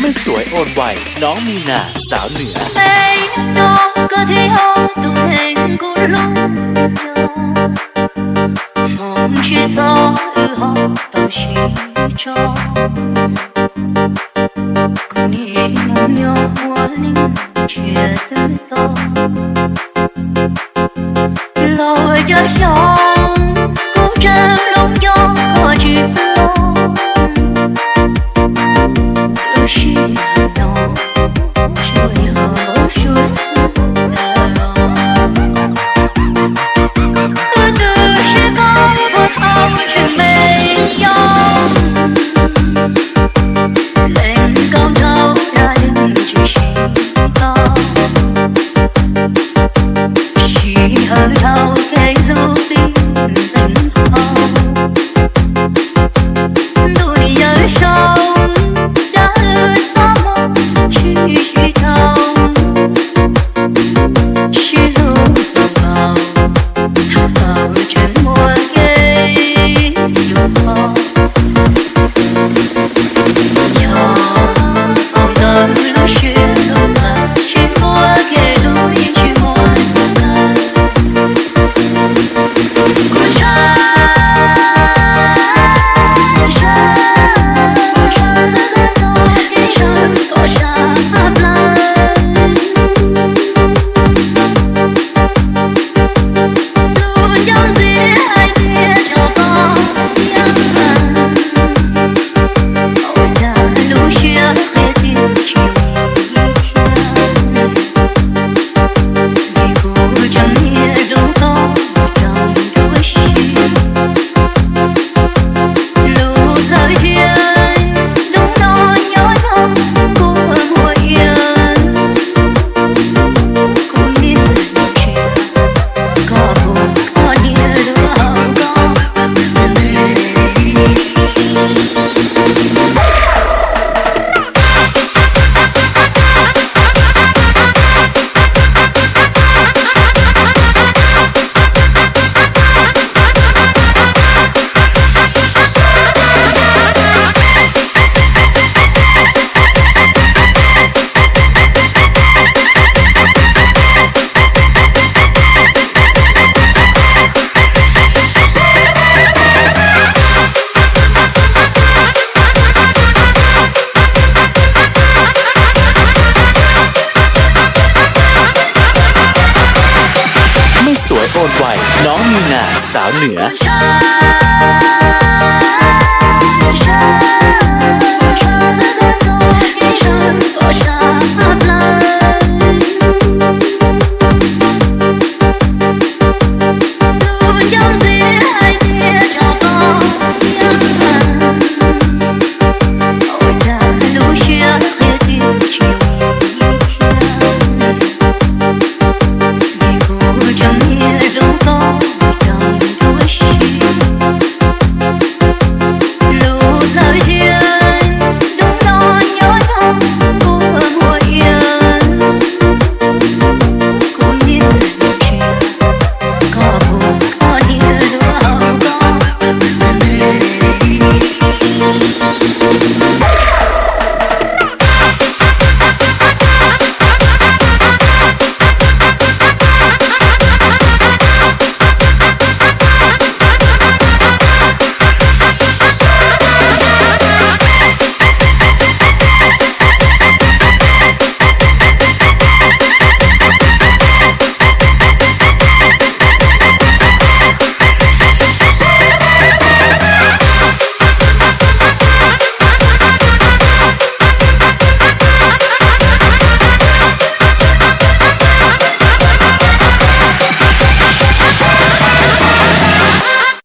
Mej Suav Ôn Bài, Nov Mina Xaav Nwm. Mej nco koj thiab tus neeg kuv hlub nco, hmoov tsis txog wb ho tau sib tso. Kuv nim nyob ua neej tsiaj twb txo, los ua cov xyoo kuv tseem hlub nco koj tsis pluag. Lub sij hawm no tsuas yog suav xwb lawm. Kuv tu siab koj puas tau tseem me yom. Leej kaub nrhau dab leeg tsis sib tau, sij hawm dhau kev hlub pib ntees hau. Ntuj yawm saub, cas lwm txoj hmoo tsis sib dhau, sib hlub txaus npaum, thaum txaus tseem muaj kev yuav txog. Yog thaum ntawd lub siab lub ntsws sib muab kev hlub yeej tsis muaj ntawd. Kuv ntshaw, ntshaw, kuv ntshaw txog kev sawv kom sab plawv. Lub ncauj ntxiag hais tias tso koj thiab, ua cas lub siab qhia tias tsis khiav. Vim kuv tseem niaj hlub koj tseem nruab siab. Lub kawg thiab hnub no nyob nyob kuv muaj iab, kuv niaj ntsia koj puag koj niag lub hauv koj. Mej Suav Ôn Bài, Nov Mina Xaav Nwm.